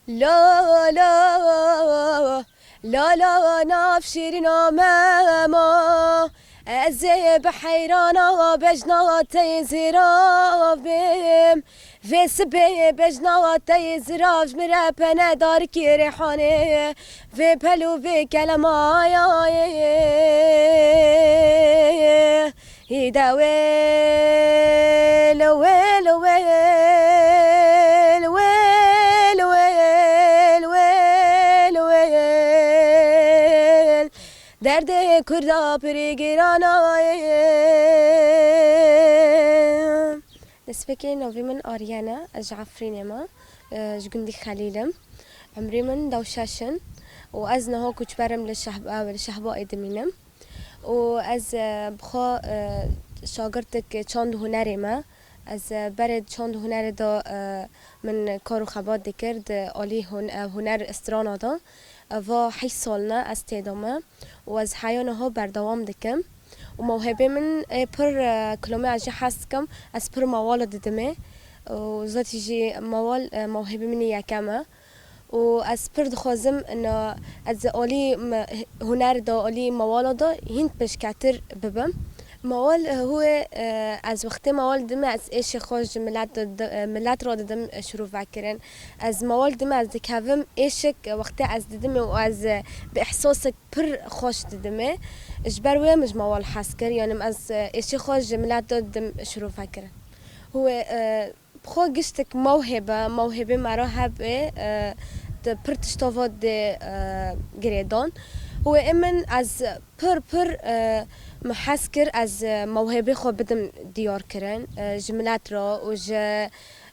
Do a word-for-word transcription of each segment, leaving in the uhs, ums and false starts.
La la la la nav şîrîna me ma. Ez ê bi heyrana bejna te zirav bim. Vê sibê bejna te zirav ji min re pene darikî rêhanê. Vê pel û vê kelemaya ye. Hîde wêl, wêl, wêl, wêl, wêl, wêl, wêl. Derdê Kurda pirî girana ye. Destpêkê navê min Aryen e, ez ji Efrînê me, e, ji gundî Xelîl im. Emrê min dew şeş in û ez niha koçber im li Şehb-, li Şehbayê dimînim. û ez, e, bi xwe, e, şagirtek çand û hunerê me. Ez, e, berê çand û hunerê de, e, min kar û xebat dikir, di alî hun-, e, huner strana de. E, va heşt sal ne ez tê de me û ez heya niha berdewam dikim. Û mewhebê min ê pir, e, kilomê ez jî hez dikim, ez pir mewala didimê. Û zatî jî mewal, e, mewhebê min ê yekem e. û ez pir dixwazim na ez alî me-, huner de, alî mewala de hîn pêşketir bibim. Mewal, e, hû ye, e, ez wextê mewal dime, ez êşê xwe ji milet de, de, e, milet re didim, e, şirove kirin. Ez mewal dime, ez dikevim êşik, e, wextê ez didimê û ez, e, bi ihsasek pir xweş didimê. Ji ber wê min ji mewal hez kir, yanî ez, e, êşê xwe ji milet de didim şirove kirin. Hû ye, e, Bi xwe giştek mewhebe, mewhebê me re hebe, e, di pir tişta va dê, e, girêdan. Û ê min ez pir pir, e, min hez kir ez, e, mewhebê xwe bidim diyar kirin, e, ji milet re û ji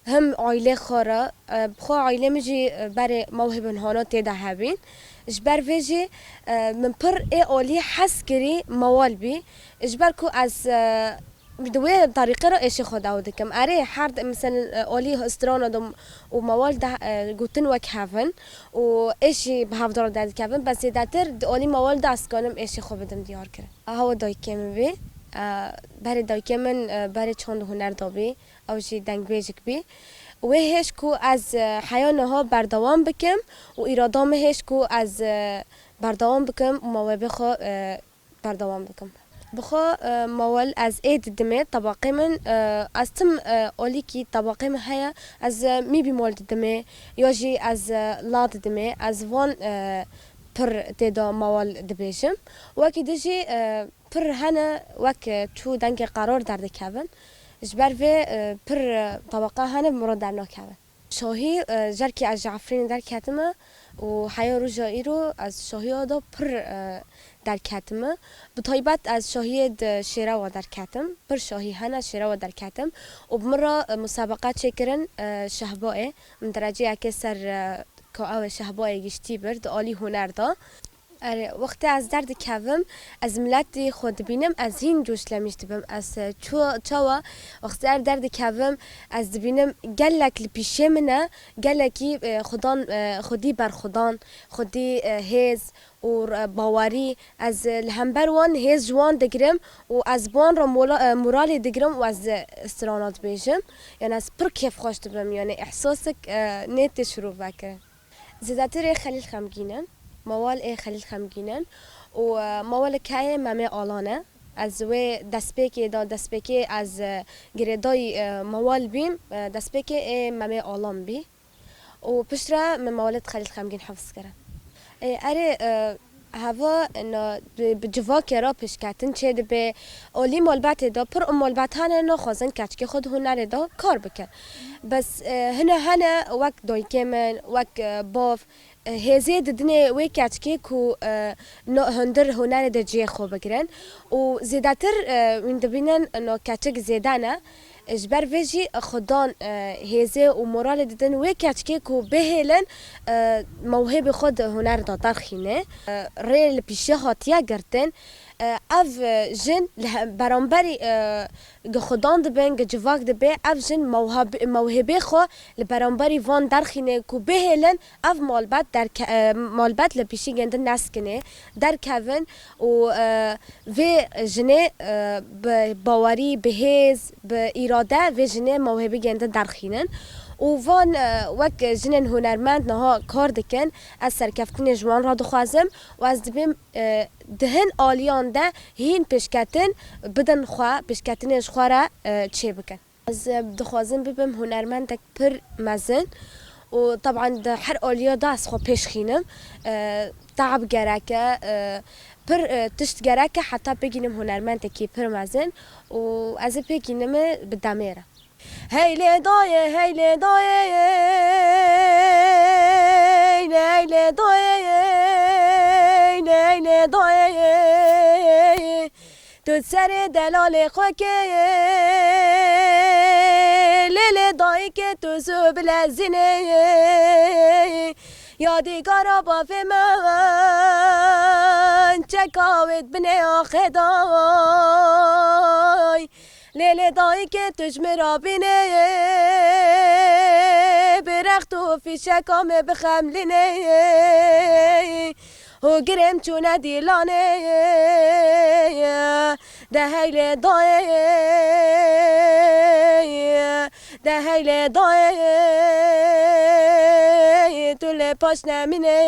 him aîlê xwe re. E, bi xwe aîlê min jî, e, berê mewhebe niha tê de hebîn. Ji ber vê jî, e, min pir ê alî hez kirî mewal bî. Ji ber ku ez, e, Di wê terîqê re êşê xwe dew dikim. Erê, her de, mesela, e, alî strana de û mewal de, e, gotin wek hev in û êşî bi hev de re derdikevin, bes zêdetir di alî mewal de ez kanim êşê xwe bidim diyar kirin. Hewa dayikê min bî, e, berê dayikê min, e, berê çand û huner de bî, ew jî dengbêjik bî. Wê hêj ku ez, e, heya niha berdewam bikim û îrada min hêj ku ez, e, berdewam bikim û mewebê xwe, e, berdewam bikim. Bi xwe, e, mewel ez ê didimê, tebaqê min, e, ez tim, e, olîkî tebaqê min heye, ez, e, mîbî mol didimê, ya jî ez, e, la didimê, ez van, e, pir tê de mewel dibêjim. Wekî din jî, e, pir hene, wek, e, çû dengê qeror derdikevin. Ji ber vê, e, pir, e, tebaqa hene bi min re dernakevin. Şahî, e, jerkî ez ji Efrînê derketime û heya roja îro ez şahiya de pir, e, derketime. Bi taybet ez şahiyê di Şêrewa derketim. Pir şahî hene Şêrewa derketim û bi min re, e, musabeqa çêkirin, e, Şehbayê. Min dereceyekê ser, e, ka ew ê Şehbayê giştî bir di alî huner de. Erê, wextê ez derdikevim, ez miletî xwe dibînim, ez hîn coşlemîş dibim. Ez, e, çu-, çawa wextê ez derdikevim, ez dibînim gelek li pîşê min e, gelekî, e, xudan, e, xwedî berxudan, xwedî, e, hêz û, e, bawerî. Ez, e, li hember wan hêz ji wan digirim û ez bi wan re mola-, e, moralê digirim û ez, e, strana dibêjim. Yani ez pir kêfxweş dibim, yani ihsasek, e, nê tê şirove kirin. Zêdetir ê Xelîl xemgîn in. Mewal ê Xelîl xemgîn in. Û, e, mewalek heye Memê Alan e. Ez wê destpêkê de, destpêkê ez, e, girêdayî, e, mewal bîm, e, destpêkê ê Memê Alan bî. Û piştre min mewalê di Xelîl xemgîn hifz kirin. E, erê, e, Heva, na, bi, bi civakê re pêşketin çêdibe. Olî malbatê de pir û malbat hene naxwazin keçikê xwe di hunerê de kar bikin. Bes, e, hine hene wek dayikê min, wek, e, bav, e, hêzê didinê wê keçikê ku, e, no, hundir hunerê de cihê xwe bigirin. Û zêdetir, e, wîn dibînin, no, keçik zêde ne. Ji ber vê jî xudan, e, hêzê û moralê didin wê keçikê ku bihêlin, e, mewhêbê xwe di huner de derxîne. E, rê li pîşê hatiye girtin. E, ev, e, jin li he-, beramberî, e, gi xudan dibin, gi civak dibe, ev jin mewhab-, mewhêbê xwe li beramberî van derxîne ku bihêlin ev malbat derke-, e, malbat li pîşî gêndin neskinê, derkevin û, e, vê jinê, e, bi bawerî, bi hêz, bi îrade vê jinê mewhêbî gêndin derxînin. Û van, e, wek jinên hunermend niha kar dikin, ez serkeftinê ji wan re dixwazim û ez dibêm, e, di hin aliyan de hîn pêşketin bidin xwe, pêşketinê ji xwe re, e, çêbikin. Ez, e, dixwazim bibim hunermendek pir mezin û teban di her aliya de ez xwe pêş xînim. E, teab gerek e, e, pir, e, tişt gerek e heta bigînim hunermendekî pir mezin û ez ê bigînim bi demê re. Hey lê dayê, hey lê dayê, hey lê dayê, hey lê dayê. Tu serê delalê xwe kê, lê lê dayikê tu zû bilezînê. Yadîgara bavê min, çeka wê di binê axê day. Lê lê dayikê tu ji min re bînê, bi rext û fîşeka min bixemlînê. Û girê min çûne dîlanê, de hey lê dayê, de hey lê dayê, tu lê paş nemînê.